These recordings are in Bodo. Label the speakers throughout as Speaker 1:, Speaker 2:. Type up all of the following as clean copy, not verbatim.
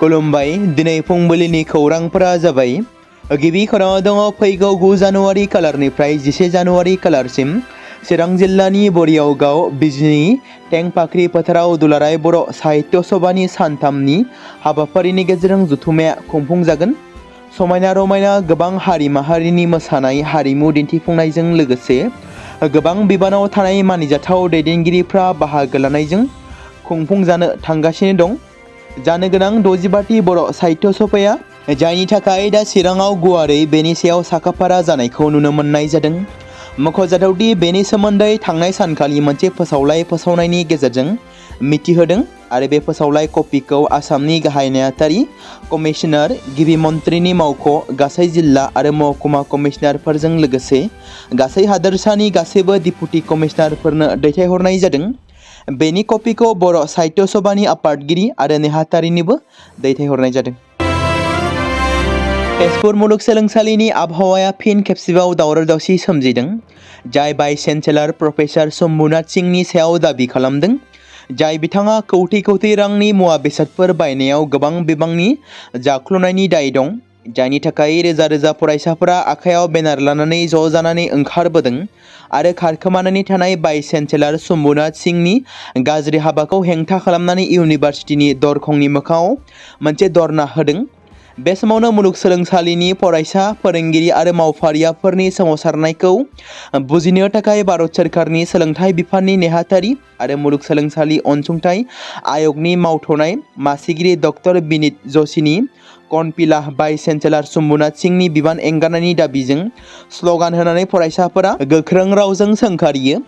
Speaker 1: खुलुमबाय दिनै फुंबिलिनि खौरांफोरा जाबाय गिबि खौराङाव दङ फैगौ 9 जानुवारि खालारनिफ्राय 11 जानुवारि खालारसिम चिरां जिल्लानि बरियाव बिजनी टेंपाख्रि फोथाराव दुलाराय बर' साहित्य सभानि सानथामनि हाबाफारिनि गेजेरजों जथुम्माया खुंफुंजागोन। समायना रमायना गोबां हारि माहारिनि मोसानाय हारिमु दिन्थिफुंनायजों लोगोसे गोबां बिबानाव थानाय मानिजाथाव दैदेनगिरिफ्रा बाहागो लानायजों खुंफुंजानो थांगासिनो दं। जानो गोनां 65थि बर' साहित्य सभाया जायनि थाखाय दा चिराङाव गुवारै बेनि सायाव साखाफारा जानायखौ नुनो मोननाय जादों। मख'जाथावदि बेनि सोमोन्दै थांनाय सानखालि मोनसे फोसावलाइ फोसावनायनि गेजेरजों मिथिहोदों आरो बे फोसावलाइ कपिखौ आसामनि गाहाय नेहाथारि कमिशनार गिबि मन्थ्रिनि मावख' गासै जिल्ला आरो महकुमा कमिशनारफोरजों लोगोसे गासै हादोरसानि गासैबो डिपुटि कमिशनारफोरनो दैथायहरनाय जादों। बेनि कपिखौ बर' साहित्य सभानि आफादगिरि आरो नेहाथारिनिबो दैथायहरनाय जादों। तेजपुर मुलुगसोलोंसालिनि आबहावाया फिन खेबसेबाव दावराव दावसि सोमजिदों। जाय भाइस चेन्सेलर प्रफेसर शम्भुनाथ सिंहनि सायाव दाबि खालामदों जाय बिथाङा कौटि रांनि मुवा बेसादफोर बायनायाव गोबां बिबांनि जाख्ल'नायनि दाय दं। जायनि थाखाय रोजा रोजा फरायसाफोरा आखायाव बेनार लानानै ज' जानानै ओंखारबोदों आरो खारखोमानानै थानाय भाइस चेन्सेलर शम्भुनाथ सिंहनि गाज्रि हाबाखौ हेंथा खालामनानै इउनिभार्सिटिनि दरखंनि मोखाङाव मोनसे धरना होदों। बे समावनो मुलुगसोलोंसालिनि फरायसा फोरोंगिरि आरो मावफारियाफोरनि सोमावसारनायखौ बुजिनो थाखाय भारत सोरखारनि सोलोंथाइ बिफाननि नेहाथारि आरो मुलुगसोलोंसालि अनसुंथाइ आय'गनि मावथ'नाय मासिगिरि डक्टर बिनीत जोशीनि कनपिला भाइस चेन्सेलर शम्भुनाथ सिंहनि बिबान एंगारनायनि दाबिजों स्ल'गान होनानै फरायसाफोरा गोख्रों रावजों सोंखारियो।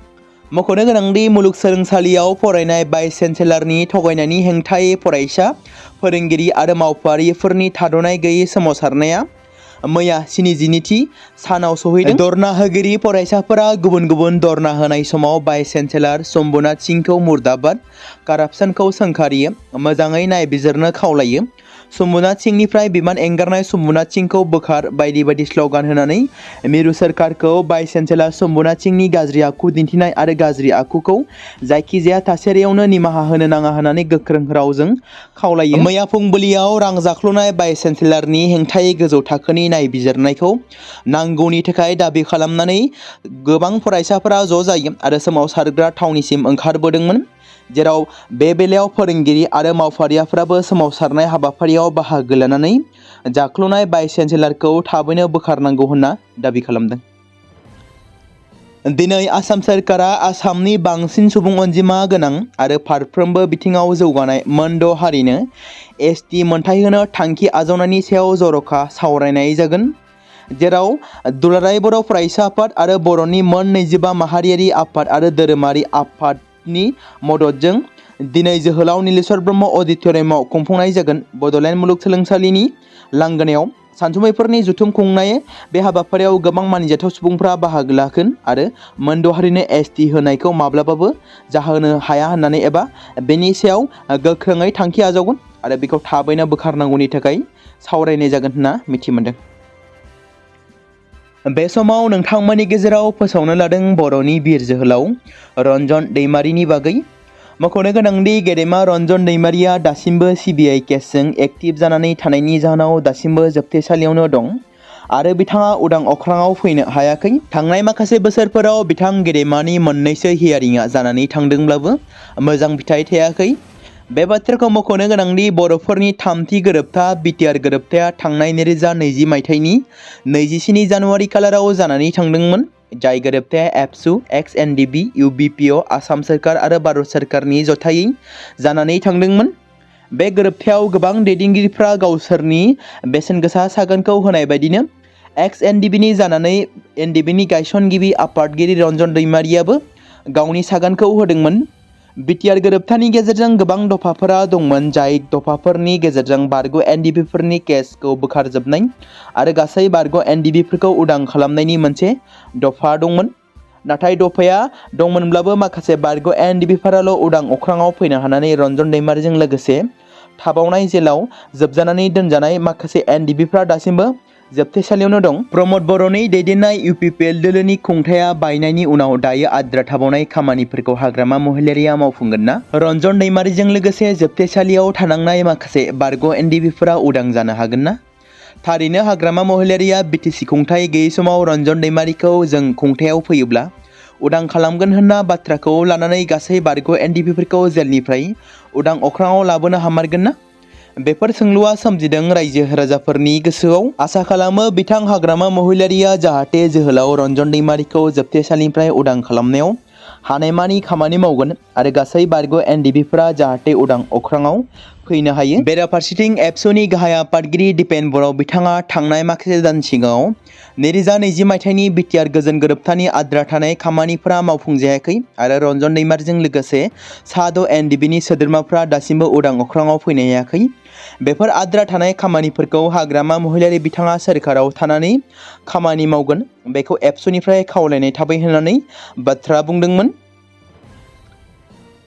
Speaker 1: मख'नो गोनांदि मुलुगसोलोंसालियाव फरायनाय भाइस चेन्सेलरनि थगायनायनि हेंथायै फरायसा फोरोंगिरि आरो मावफारियाफोरनि थाद'नाय गैयै सोमावसारनाया मैया 72थि सानाव सौहैदों। धरना होगिरि फरायसाफोरा गुबुन गुबुन धरना होनाय समाव भाइस चेन्सेलर शम्भुनाथ सिंहखौ मुर्दाबाद कारापसनखौ सोंखारियो मोजाङै नायबिजिरनो खावलायो। शम्भुनाथ सिंहनिफ्राय बिबान एंगारनाय शम्भुनाथ सिंहखौ बोखार बायदि बायदि स्ल'गान होनानै मिरु सोरखारखौ भाइस चेन्सेलर शम्भुनाथ सिंहनि गाज्रि आखु दिन्थिनाय आरो गाज्रि आखुखौ जायखिजाया थासारियावनो निमाहा होनो नाङा होननानै गोख्रों रावजों खावलायो। मैया फुंबिलियाव रां जाख्ल'नाय भाइस चेन्सेलरनि हेंथायै गोजौ थाखोनि नायबिजिरनायखौ नांगौनि थाखाय दाबि खालामनानै गोबां फरायसाफोरा ज' जायो आरो सोमावसारग्रा थावनिसिम ओंखारबोदोंमोन। जेराव बे बेलायाव फोरोंगिरि आरो मावफारियाफोराबो सोमावसारनाय हाबाफारियाव बाहागो लानानै जाख्ल'नाय भाइस चेन्सेलरखौ थाबैनो बोखारनांगौ होनना दाबि खालामदों। दिनै आसाम सोरखारा आसामनि बांसिन सुबुं अनजिमा गोनां आरो फारफ्रोमबो बिथिङाव जौगानाय मोन 6 हारिनो एसटि मोनथाय होनो थांखि आजावनायनि सायाव जर'खा सावरायनाय जागोन। जेराव दुलाराय बर' फरायसा आफाद आरो बर'नि मोन 25 माहारियारि आफाद आरो धोरोमारि आफादनि मददजों दिनै जोहोलाव नीलेश्वर ब्रह्म अडिट'रियामाव खुंफुंनाय जागोन। बड'लेण्ड मुलुगसोलोंसालिनि लांगोनायाव सानसुमैफोरनि जथुम खुंनाय बे हाबाफारियाव गोबां मानिजाथाव सुबुंफ्रा बाहागो लागोन आरो मोन 6 हारिनो एसटि होनायखौ माब्लाबाबो जाहोनो हाया होननानै एबा बेनि सायाव गोख्रोङै थांखि आजावगोन आरो बेखौ थाबैनो बोखारनांगौनि थाखाय सावरायनाय जागोन होनना मिथि मोनदों। बे समाव नोंथांमोननि गेजेराव फोसावनो लादों बर'नि बिर जोहोलाव रन्जन दैमारिनि बागै। मख'नो गोनांदि गेदेमा रन्जन दैमारिया दासिमबो सिबिआइ केसजों एक्टिभ जानानै थानायनि जाहोनाव दासिमबो जोबथेसालियावनो दं आरो बिथाङा उदां अख्राङाव फैनो हायाखै। थांनाय माखासे बोसोरफोराव बिथां गेदेमानि मोननैसो हियारिंआ जानानै थांदोंब्लाबो मोजां फिथाइ थायाखै। बे बाथ्राखौ मख'नो गोनांदि बर'फोरनि थामथि गोरोबथा बिटिआर गोरोबथाया थांनाय 2020 मायथाइनि 27 जानुवारि खालाराव जानानै थांदोंमोन। जाय गोरोबथाया एबसु एक्स-एनडिबि इउबिपिअ आसाम सोरखार आरो भारत सोरखारनि जथायै जानानै थांदोंमोन। बे गोरोबथायाव गोबां दैदेनगिरिफ्रा गावसोरनि बेसेन गोसा सागानखौ होनाय बायदिनो एक्स-एनडिबिनि जानानै एनडिबिनि गायसनगिरि आफादगिरि रन्जन दैमारियाबो गावनि सागानखौ होदोंमोन। बिटिआर गोरोबथानि गेजेरजों गोबां दफाफोरा दंमोन जाय दफाफोरनि गेजेरजों बारग' एनडिबिफोरनि केसखौ बोखारजोबनाय आरो गासै बारग' एनडिबिफोरखौ उदां खालामनायनि मोनसे दफा दंमोन। नाथाय दफाया दंमोनब्लाबो माखासे बारग' एनडिबिफोराल' उदां अख्राङाव फैनो हानानै रन्जन दैमारिजों लोगोसे थाबावनाय जेलाव जोबजानानै दोनजानाय माखासे एनडिबिफ्रा दासिमबो जोबथेसालियावनो दं। प्रमद बर'नि दैदेननाय UPPL दोलोनि खुंथाया बायनायनि उनाव दायो आद्रा थाबावनाय खामानिफोरखौ हाग्रामा महिलारिया मावफुंगोन ना? रन्जन दैमारिजों लोगोसे जोबथेसालियाव थानांनाय माखासे बारग' NDBफोरा उदां जानो हागोन ना? थारैनो हाग्रामा महिलारिया BTC खुंथाय गैयै समाव रन्जन दैमारिखौ जों खुंथायाव फैयोब्ला उदां खालामगोन होनना बाथ्राखौ लानानै गासै बारग' NDBफोरखौ जेलनिफ्राय उदां अख्राङाव लाबोनो हामारगोन ना? बेफोर सोंलुआ सोमजिदों रायजो राजाफोरनि गोसोआव। आसा खालामो बिथां हाग्रामा महिलारिया जाहाथे जोहोलाव रन्जन दैमारिखौ जोबथेसालिनिफ्राय उदां खालामनायाव हानायमानि खामानि मावगोन आरो गासै बारग' NDBफोरा जाहाथे उदां अख्राङाव फैनो हायो। बेराफारसेथिं एबसुनि गाहाय आफादगिरि दिपेन बर' बिथाङा थांनाय माखासे दान सिगाङाव 2020 मायथाइनि BTR गोजोन गोरोबथानि आद्रा थानाय खामानिफोरा मावफुंजायाखै आरो रन्जन दैमारिजों लोगोसे सा6 NDBनि सोद्रोमाफ्रा दासिमबो उदां अख्राङाव फैनो हायाखै। बेफोर आद्रा थानाय खामानिफोरखौ हाग्रामा महिलारि बिथाङा सोरखाराव थानानै खामानि मावगोन बेखौ एबसुनिफ्राय खावलायनाय थाबाय होननानै बाथ्रा बुंदोंमोन।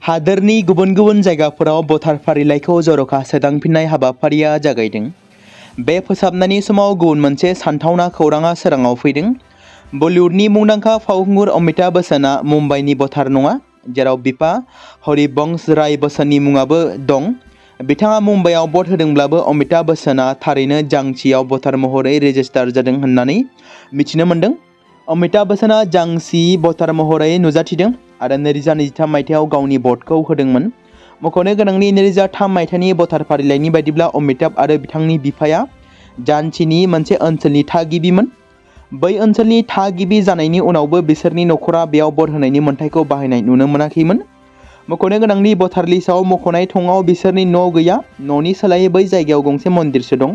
Speaker 1: हादोरनि गुबुन गुबुन जायगाफोराव भटार फारिलाइखौ जर'खा सोदांफिननाय हाबाफारिया जागायदों। बे फोसाबनायनि समाव गुबुन मोनसे सानथावना खौराङा सोराङाव फैदों। बलिउडनि मुंदांखा फावखुंगुर अमिताभ बच्चनआ मुम्बाइनि भटार नङा, जेराव बिफा हरिबंश राय बच्चननि मुङाबो दं। बिथाङा मुम्बाइआव भट होदोंब्लाबो अमिताभ बच्चनआ थारैनो झांसीआव भटार महरै रेजिस्टार जादों होननानै मिथिनो मोन्दों। अमिताभ बच्चनआ झांसी भटार महरै नुजाथिदों आरो 2023 मायथाइयाव गावनि भटखौ होदोंमोन। मख'नो गोनांनि 2003 मायथाइनि भटार फारिलाइनि बायदिब्ला अमिताभ आरो बिथांनि बिफाया झांसीनि मोनसे ओनसोलनि थागिबिमोन। बै ओनसोलनि थागिबि जानायनि उनावबो बिसोरनि नखरा बेयाव भट होनायनि मोन्थाइखौ बाहायनाय नुनो मोनाखैमोन। मख'नो गोनांनि भटार लिस्टआव मख'नाय थंआव बिसोरनि न' गैया, न'नि सोलायै बै जायगायाव गंसे मन्दिरसो दं।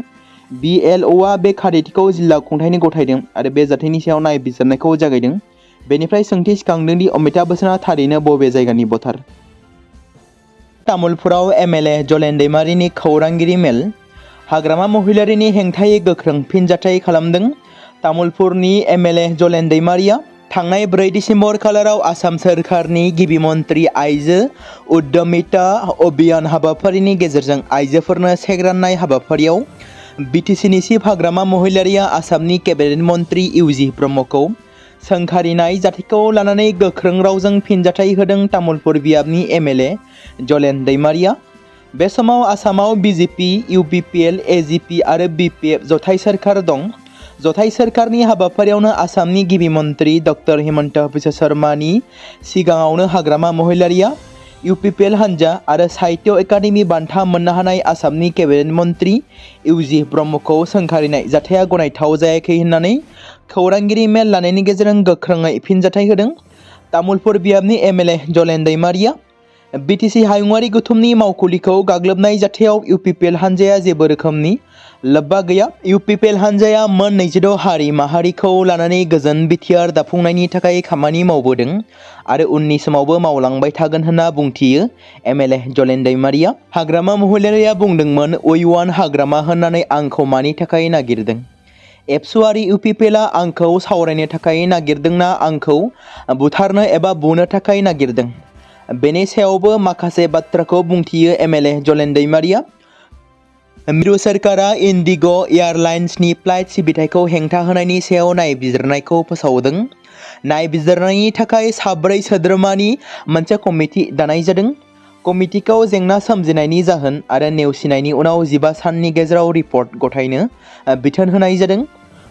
Speaker 1: BLOआ बे खारिथिखौ जिल्ला खुंथायनो गथायदों आरो बे जाथायनि सायाव नायबिजिरनायखौ जागायदों। बेनिफ्राय सोंथि सिखांदों दि अमिताभ बच्चनआ थारैनो बबे जायगानि भटार? तामुलपुराव MLA जलेन दैमारिनि खौरांगिरि मेल। हाग्रामा महिलारिनि हेंथायै गोख्रों फिनजाथाय खालामदों। तामुलपुरनि MLA जलेन दैमारिया थांनाय 4 दिसेम्बर खालाराव आसाम सोरखारनि गिबि मन्त्रि आइजो उद्यमिता अभियान हाबाफारिनि गेजेरजों आइजोफोरनो चेक राननाय हाबाफारियाव BTCनि चिफ हाग्रामा महिलारिया आसामनि केबिनेट मन्त्रि UG ब्रह्मखौ सोंखारिनाय जाथायखौ लानानै गोख्रों रावजों फिनजाथाय होदों तामुलपुर बियाबनि MLA जलेन दैमारिया। बे समाव आसामाव BJP, UPPL, AGP आरो BPF जथाय सोरखार दं। जथाय सोरखारनि हाबाफारियावनो आसामनि गिबि मन्त्रि डक्टर हिमन्त बिश्व शर्मानि सिगाङावनो हाग्रामा महिलारिया UPPL हान्जा आरो साहित्य एकाडेमि बान्था मोननो हानाय आसामनि केबिनेट मन्त्रि UG ब्रह्मखौ सोंखारिनाय जाथाया गनायथाव जायाखै होननानै खौरांगिरि मेल लानायनि गेजेरजों गोख्रोङै फिनजाथाय होदों। तामुलपुर बियाबनि MLA जलेन दैमारिया BTC हायुङारि गौथुमनि मावखुलिखौ गाग्लोबनाय जाथायाव UPPL हान्जाया जेबो रोखोमनि लोब्बा गैया। UPPL हान्जाया मोन 26 हारि माहारिखौ लानानै गोजोन BTR दाफुंनायनि थाखाय खामानि मावबोदों आरो उननि समावबो मावलांबाय थागोन होनना बुंथियो MLA जलेन दैमारिया। हाग्रामा महिलारिया बुंदोंमोन, "उइ वान हाग्रामा होननानै आंखौ मानि थाखाय नागिरदों? एबसुआरि UPPLआ आंखौ सावरायनो थाखाय नागिरदोंना आंखौ बुथारनो एबा बुनो थाखाय नागिरदों?" बेनि सायावबो माखासे बाथ्राखौ बुंथियो MLA जलेन दैमारिया। मिरु सोरखारा इन्डिग' एयारलाइन्सनि फ्लाइट सिबिथायखौ हेंथा होनायनि सायाव नायबिजिरनायखौ फोसावदों। नायबिजिरनायनि थाखाय 4 सोद्रोमानि मोनसे कमिटि दानाय जादों। कमिटिखौ जेंना सोमजिनायनि जाहोन आरो नेवसिनायनि उनाव 15 साननि गेजेराव रिपर्ट गथायनो बिथोन होनाय जादों।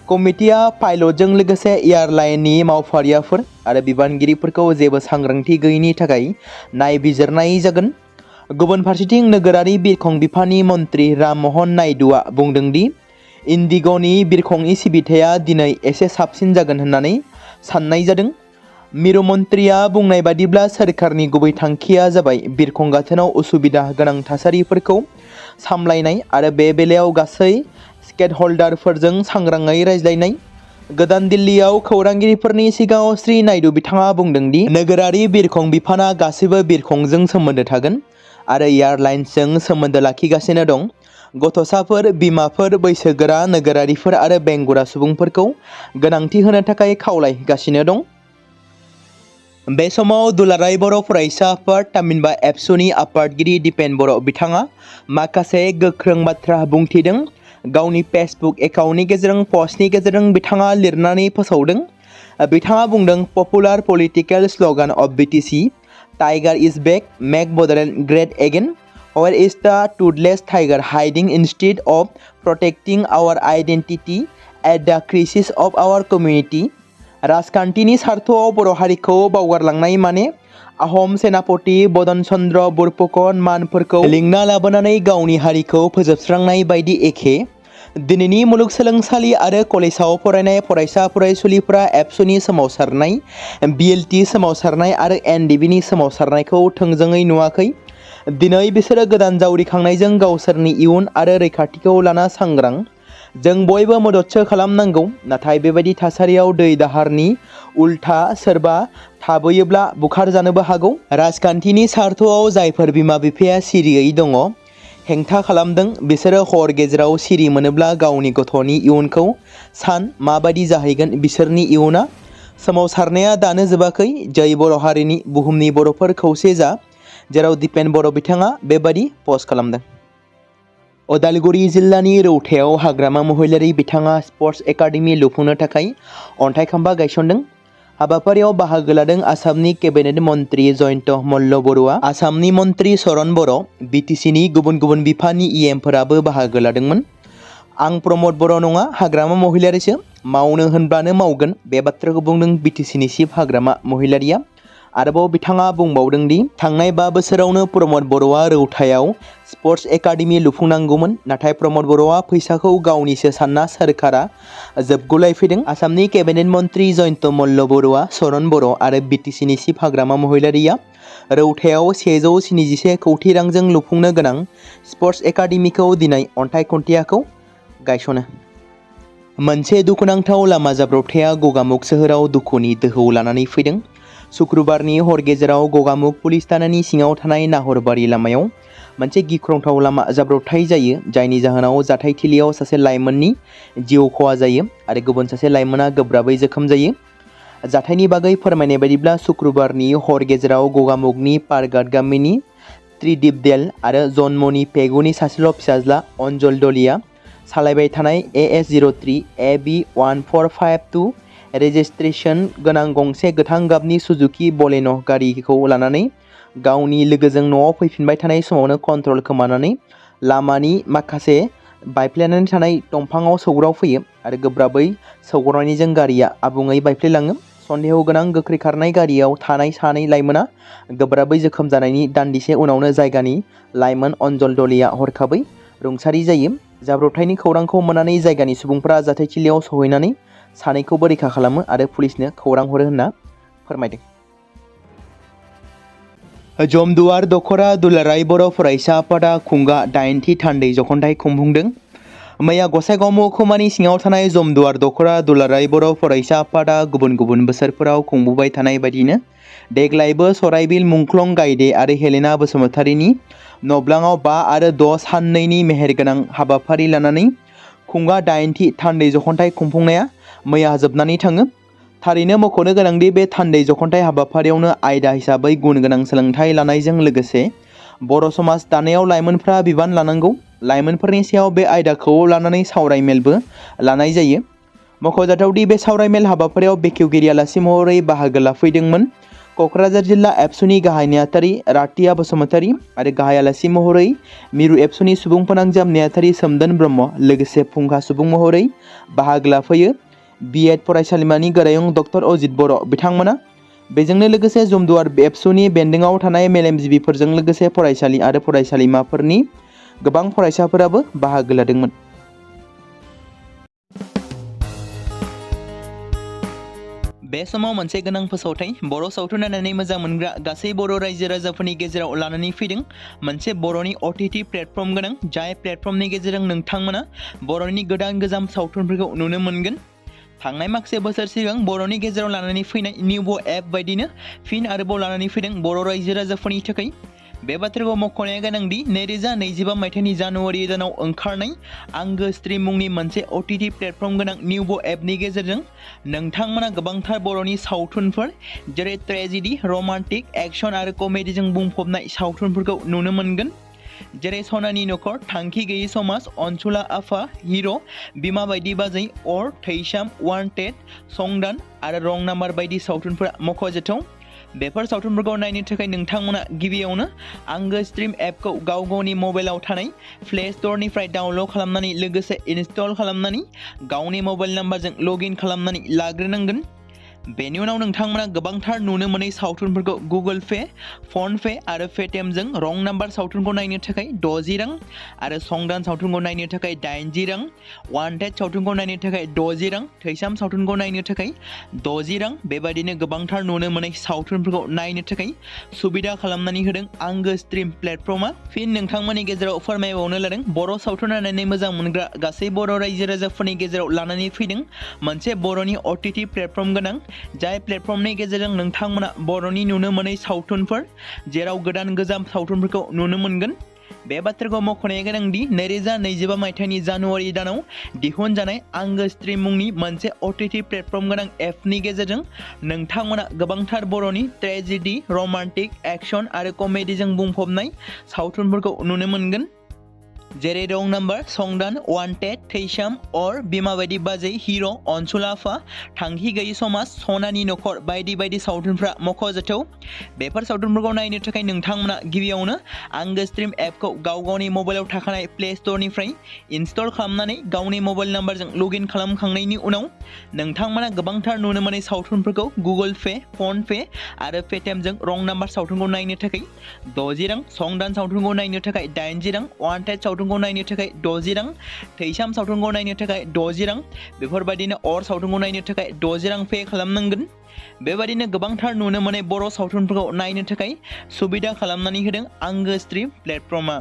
Speaker 1: कमिटिया पाइलटजों लोगोसे एयारलाइननि मावफारियाफोर आरो बिबानगिरिफोरखौ जेबो सांग्रांथि गैयैनि थाखाय नायबिजिरनाय जागोन। गुबुन फारसेथिं नोगोरारि बिरखं बिफाननि मन्त्रि राम मोहन नायडुआ बुंदों दि इन्डिग'नि बिरखंनि सिबिथाया दिनै एसे साबसिन जागोन होननानै साननाय जादों। मिरु मन्थ्रिया बुंनाय बादिब्ला सोरखारनि गुबै थांखिया जाबाय बिरखं गाथोनाव उसुबिदा गोनां थासारिफोरखौ सामलायनाय आरो बे बेलायाव गासै स्टेकहल्डारफोरजों सांग्राङै रायज्लायनाय। गोदान दिल्लीयाव खौरांगिरिफोरनि सिगाङाव श्री नायडु बिथाङा बुंदों दि नोगोरारि बिरखं बिफाना गासैबो बिरखंजों सोमोन्दो थागोन आरो एयारलाइन्सजों सोमोन्दो लाखिगासिनो दं। गथ'साफोर, बिमाफोर, बैसोगोरा नोगोरारिफोर आरो बेंगुरा सुबुंफोरखौ गोनांथि होनो थाखाय खावलायगासिनो दं। बे समाव दुलाराय बर' फरायसा आफाद थामहिनबा एबसुनि आफादगिरि दिपेन बर' बिथाङा माखासे गोख्रों बाथ्रा बुंथिदों। गावनि फेसबुक एकाउन्टनि गेजेरजों पस्टनि गेजेरजों बिथाङा लिरनानै फोसावदों। बिथाङा बुंदों popular political slogan of BTC tiger is back make Bodoland great again where is the toothless tiger hiding instead of protecting our identity at the crisis of our community. राजखान्थिनि सार्थआव बर' हारिखौ बावगारलांनाय माने आहम सेनापति बदन चन्द्र बरफुकन मानफोरखौ लिंना लाबोनानै गावनि हारिखौ फोजोबस्रांनाय बायदि एखे। दिनैनि मुलुगसोलोंसालि आरो कलेजाव फरायनाय फरायसा फरायसुलिफ्रा एबसुनि सोमावसारनाय, BLT सोमावसारनाय आरो NDBनि सोमावसारनायखौ थोंजोङै नुवाखै। दिनै बिसोरो गोदान जावरिखांनायजों गावसोरनि इयुन आरो रैखाथिखौ लाना सांग्रां। जों बयबो मददसो खालामनांगौ, नाथाय बेबायदि थासारियाव दै दाहारनि उल्था सोरबा थाबोयोब्ला बुखारजानोबो हागौ। राजखान्थिनि सार्थआव जायफोर बिमा बिफाया सिरियै दङ, हेंथा खालामदों, बिसोरो हर गेजेराव सिरि मोनोब्ला गावनि गथ'नि इयुनखौ सान माबायदि जाहैगोन बिसोरनि इयुना। सोमावसारनाया दानो जोबाखै। जै बर' हारिनि बुहुमनि बर'फोर खौसे जा, जेराव दिपेन बर' बिथाङा बेबादि पस्ट खालामदों। उदालगुरि जिल्लानि रौथायाव हाग्रामा महिलारि बिथाङा स्पर्ट्स एकाडेमि लुफुंनो थाखाय अन्थाइ खाम्फा गायसनदों। हाबाफारियाव बाहागो लादों आसामनि केबिनेट मन्त्रि जयन्त मल्ल बरुवा, आसामनि मन्त्रि चरण बर', BTCनि गुबुन गुबुन बिफाननि EMफोराबो बाहागो लादोंमोन। आं प्रमद बर' नङा, हाग्रामा महिलारिसो, मावनो होनब्लानो मावगोन, बे बाथ्राखौ बुंदों BTCनि चिफ हाग्रामा महिलारिया। आरोबाव बिथाङा बुंबावदों दि थांनाय 5 बोसोरावनो प्रमद बर'आ रौथायाव स्पर्ट्स एकाडेमि लुफुंनांगौमोन, नाथाय प्रमद बर'आ फैसाखौ गावनिसो सानना सोरखारा जोबगलायफैदों। आसामनि केबिनेट मन्त्रि जयन्त मल्ल बरुवा, चरण बर' आरो BTCनि चिफ हाग्रामा महिलारिया रौथायाव 171 कौटि रांजों लुफुंनो गोनां स्पर्ट्स एकाडेमिखौ दिनै अन्थाइ खुन्थियाखौ गायसनो। मोनसे दुखुनांथाव लामा जाब्रबथाया गगामुग सोहोराव दुखुनि दोहौ लानानै फैदों। शुक्रबारनि हर गेजेराव गगामुग पुलिस थानानि सिङाव थानाय नाहरबारि लामायाव मोनसे गिख्रंथाव लामा जाब्रबथाय जायो, जायनि जाहोनाव जाथायथिलियाव सासे लाइमोननि जिउ खहा जायो आरो गुबुन सासे लाइमोना गोब्राबै जोखोम जायो। जाथायनि बागै फोरमायनाय बायदिब्ला शुक्रबारनि हर गेजेराव गगामुगनि पारगाट गामिनि त्रिदिप देल आरो जन्मनि पेगुनि सासेल' फिसाज्ला अन्जल दलिया सालायबाय थानाय AS03 AB 1452 रेजिस्ट्रेशन गोनां गंसे गोथां गाबनि सुजुकी बलेन' गारिखौ लानानै गावनि लोगोजों न'आव फैफिनबाय थानाय समावनो कन्ट्रल खोमानानै लामानि माखासे बायफ्लेनानै थानाय दंफाङाव सौग्रावफैयो आरो गोब्राबै सौग्रावनायजों गारिया आबुङै बायफ्लेलाङो। सन्देह गोनां गोख्रै खारनाय गारियाव थानाय सानै लाइमोना गोब्राबै जोखोम जानायनि दान्दिसे उनावनो जायगानि लाइमोन अन्जल दलिया हरखाबै रुंसारि जायो। जाब्रबथायनि खौरांखौ मोननानै जायगानि सुबुंफोरा जाथायथिलियाव सहैनानै सानैखौबो रैखा खालामो आरो पुलिसनो खौरां हरो होनना फोरमायदों। जमदुवार दख'रा दुलाराय बर' फरायसा आफादा खुंगा 8थि थान्दै जखनथाइ खुंफुंदों। मैया गसाइगाव महकुमानि सिङाव थानाय जमदुवार दख'रा दुलाराय बर' फरायसा आफादा गुबुन गुबुन बोसोरफोराव खुंबोबाय थानाय बायदिनो देग्लायबो सराइबिल मुंख्लं गायदे आरो हेलेना बसुमतारीनि नब्लाङाव 5 आरो 6 साननैनि मेहेरगोनां हाबाफारि लानानै खुंगा 8थि थान्दै जखनथाइ खुंफुंनाया मैया जोबनानै थाङो। थारैनो मख'नो गोनांदि बे थान्दै जखनथाइ हाबाफारियावनो आयदा हिसाबै गुन गोनां सोलोंथाइ लानायजों लोगोसे बर' समाज दानायाव लाइमोनफ्रा बिबान लानांगौ। लाइमोनफोरनि सायाव बे आयदाखौ लानानै सावरायमेलबो लानाय जायो। मख'जाथावदि बे सावरायमेल हाबाफारियाव बेखेवगिरि आलासि महरै बाहागो लाफैदोंमोन क'क्राझार जिल्ला एबसुनि गाहाय नेहाथारि रातिया बसुमतारी आरो गाहाय आलासि महरै मिरु एबसुनि सुबुं फोनांजाब नेहाथारि सोमदोन ब्रह्म, लोगोसे फुंखा सुबुं महरै बाहागो लाफैयो B.Ed फरायसालिमानि गोरायुं डक्टर अजित बर' बिथांमोना। बेजोंनो लोगोसे जमदुवार एबसुनि बेन्दोङाव थानाय मेलेमजिबिफोरजों लोगोसे फरायसालि आरो फरायसालिमाफोरनि गोबां फरायसाफोराबो बाहागो लादोंमोन। बे समाव मोनसे गोनां फोसावथाय बर' सावथुन नायनानै मोजां मोनग्रा गासै बर' रायजो राजाफोरनि गेजेराव लानानै फैदों मोनसे बर'नि OTT प्लेटफर्म गोनां, जाय प्लेटफर्मनि गेजेरजों नोंथांमोना बर'नि गोदान गोजाम सावथुनफोरखौ नुनो मोनगोन। थांनाय माखासे बोसोर सिगां बर'नि गेजेराव लानानै फैनाय निउबो एप बायदिनो फिन आरोबाव लानानै फैदों बर' रायजो राजाफोरनि थाखाय। बे बाथ्राखौ मख'नाया गोनांदि 2025 मायथाइनि जानुवारि दानाव ओंखारनाय आंगो स्ट्रीम मुंनि मोनसे OTT प्लेटफर्म गोनां निउबो एपनि गेजेरजों नोंथांमोना गोबांथार बर'नि सावथुनफोर जेरै ट्रेजेडी, रमान्टिक, एक्शन आरो कमेडीजों बुंफबनाय सावथुनफोरखौ नुनो मोनगोन। जेरै सनानि नखर, थांखि गैयै समाज, अनसुला आफा, हिर', बिमा बायदि बाजै, अर, थैसाम, वान्टेड, संदान आरो रं नाम्बार बायदि सावथुनफोरा मख'जाथाव। बेफोर सावथुनफोरखौ नायनो थाखाय नोंथांमोना गिबियावनो आंगो स्ट्रिम एपखौ गाव गावनि मबाइलाव थानाय प्ले स्ट'रनिफ्राय डाउनल'ड खालामनानै लोगोसे इनस्टल खालामनानै गावनि मबाइल नाम्बारजों लगइन खालामनानै लाग्रोनांगोन। बेनि उनाव नोंथांमोना गोबांथार नुनो मोनै सावथुनफोरखौ गुगोल पे, फन पे आरो पेटिएमजों रं नाम्बार सावथुनखौ नायनो थाखाय 60 रां आरो संदान सावथुनखौ नायनो थाखाय 80 रां, वान्टेड सावथुनखौ नायनो थाखाय 60 रां, थैसाम सावथुनखौ नायनो थाखाय 60 रां बेबायदिनो गोबांथार नुनो मोनै सावथुनफोरखौ नायनो थाखाय सुबिदा खालामनानै होदों आंगो स्ट्रिम प्लेटफर्मा। फिन नोंथांमोननि गेजेराव फोरमायबावनो लादों बर' सावथुन नायनानै मोजां मोनग्रा गासै बर' रायजो राजाफोरनि गेजेराव लानानै फैदों मोनसे बर'नि OTT प्लेटफर्म गोनां, जाय प्लेटफर्मनि गेजेरजों नोंथांमोना बर'नि नुनो मोनै सावथुनफोर जेराव गोदान गोजाम सावथुनफोरखौ नुनो मोनगोन। बे बाथ्राखौ मख'नाया गोनांदि 2025 मायथाइनि जानुवारि दानाव दिहुनजानाय आंगो स्ट्रिम मुंनि मोनसे OTT प्लेटफर्म गोनां एपनि गेजेरजों नोंथांमोना गोबांथार बर'नि ट्रेजेडि, रमान्टिक, एक्शन आरो कमेडिजों बुंफबनाय सावथुनफोरखौ नुनो मोनगोन। जेरै रं नाम्बार, संदान, वान्टेड, थैसाम, अर, बिमा बायदि बाजै, हिर', अनसुला आफा, थांखि गैयै समाज, सनानि नखर बायदि बायदि सावथुनफ्रा मख'जाथाव। बेफोर सावथुनफोरखौ नायनो थाखाय नोंथांमोना गिबियावनो आंगो स्ट्रिम एपखौ गाव गावनि मबाइलाव थाखानाय प्ले स्ट'रनिफ्राय इनस्टल खालामनानै गावनि मबाइल नाम्बारजों लगइन खालामखांनायनि उनाव नोंथांमोना गोबांथार नुनो मोनै सावथुनफोरखौ गुगोल पे, फन पे आरो पेटिएमजों रं नाम्बार सावथुनखौ नायनो थाखाय 60 रां, संदान सावथुनखौ नायनो थाखाय 80 रां, वान्टेड सावथुनखौ नायनो थाखाय 60 रां, थैसाम सावथुनखौ नायनो थाखाय 60 रां बेफोरबायदिनो अर सावथुनखौ नायनो थाखाय 60 रां पे खालामनांगोन। बेबायदिनो गोबांथार नुनो मोनै बर' सावथुनफोरखौ नायनो थाखाय सुबिदा खालामनानै होदों आंगो स्ट्रिम प्लेटफर्मा।